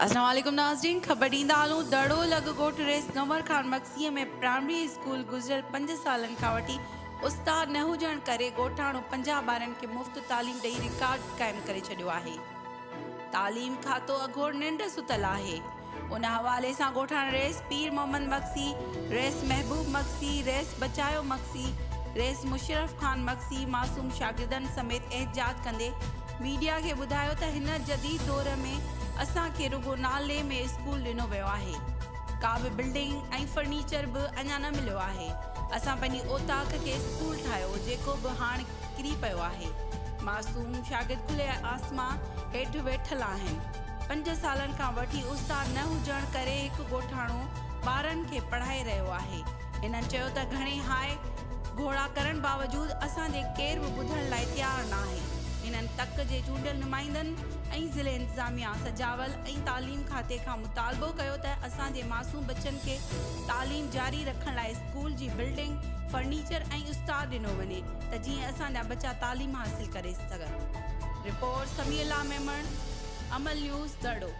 اسلام عليڪم ناظرين خبر ڏيندا هلون دڙو لڳ ڳوٺ رئيس گنور خان مگسيء ۾ پرائمري اسڪول گذريل 5 سالن کان وٺي استاد نه هجڻ ڪري ڳوٺاڻو 50 ٻارن کي مفت تعليم ڏئي رڪارڊ قائم ڪري ڇڏيو آهي تعليم کاتو اگهور ننڊ ستل آهي ان حوالي سان ڳوٺاڻي رئيس پير محمد مگسي رئيس محبوب مگسي رئيس بچايو مگسي رئيس مشرف خان مگسي معصوم شاگردن سميت احتجاج ڪندي ميڊيا کي ٻڌايو ته هن جديد دور ۾ اسان کي رڳو نالي ۾ اسڪول ڏنو ويو آهي، ڪا به بلڊنگ ۽ فرنيچر به اڃا نه مليو آهي، اسان پنهنجي اوطاق کي اسڪول ٺاهيو جيڪو به هاڻ ڪري پيو آهي، معصوم شاگرد کلي آسمان هيٺ ويٺل آهن، 5 سالن کان وٺي استاد نه هجڻ ڪري هڪ ڳوٺاڻو ٻارن کي پڙهائي رهيو آهي، هنن چيو ته گهڻي هاء گهوڙا ڪرڻ باوجود اسان جي ڪير به ٻڌڻ لاء تيار ناهي. هنن تڪ جي چونڊيل نمائندن ۽ ضلعي انتظاميا سجاول ۽ تعليم کاتي کان مطالبو ڪيو ته اسان جي معصوم ٻچن کي تعليم جاري رکڻ لاء اسڪول جي بلڊنگ، فرنيچر ۽ استاد ڏنو وڃي ته جيئن اسان جا ٻچا تعليم حاصل ڪري سگهن. رپورٽ، سميع الله ميمڻ، امل نيوز، دڙو.